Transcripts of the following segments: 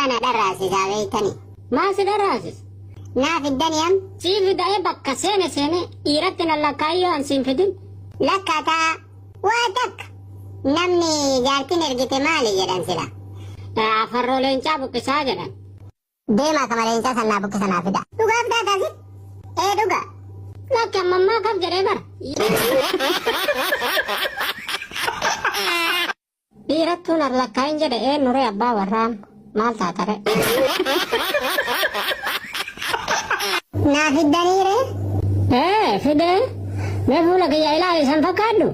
Na dharraasisaa beektanii. Maal si dharraasisa? Naa fiddanii am? Sii fida'ee bakka seene seene dhiiratti na lakkaayyoo an siin fidin. Lakkaataa waa takka. Namni jaartiin ergite maali jedhan sila. Afarroo leencaa buqqisaa jedhan. Deemaa kama leencaa san naa buqqisa naa fida. Dhugaaf taataa si? Ee dhuga. Lakki ammammaa kaf jedhee bara. Dhiirattuu na lakkaayin jedhe eenyu ree abbaa warraa maal taata ree? Naa fiddanii ree? Ee fidee mee fuula kiyya ilaali san fakkaadhu.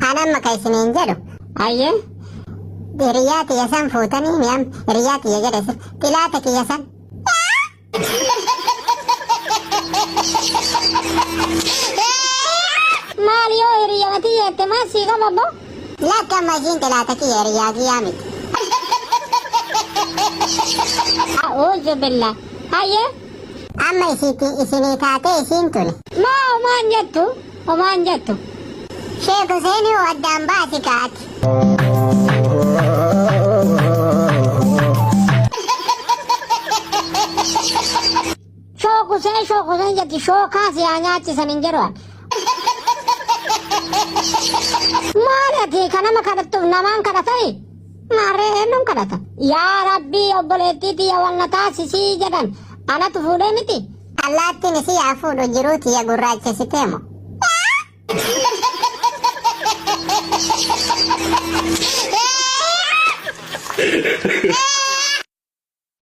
An amma ka isiniin jedhu. Ayyee. Hiriyaa tiyya san fuutanii mi'am hiriyaa tiyya jedhe si xilaata kiyya san. Maal yoo hiriyyama tiyya jette maal sii qaba boo? Lakki amma ishiin xilaata kiyya hiriyaa kiyyaa miti. A'uuzu billah. Hayyee. Amma isiiti isinii taatee isiin tuni. Maa homaan jettu? Homaan jettu. Sheek Huseenii hoo addaan baasi kaa ati. Shookuseen shookuseen jetti shookaa si haa nyaachisan hin jedhu. Maali ati kan nama kadhattuuf namaan kadhatai? Maarree eenyuun kadhata? Yaa Rabbii obboleettii tiyya wal na taasisii jedhan anatu fuudhee miti? Allaattiin isii haa fuudhu jiruu tiyya gurraachessitee moo?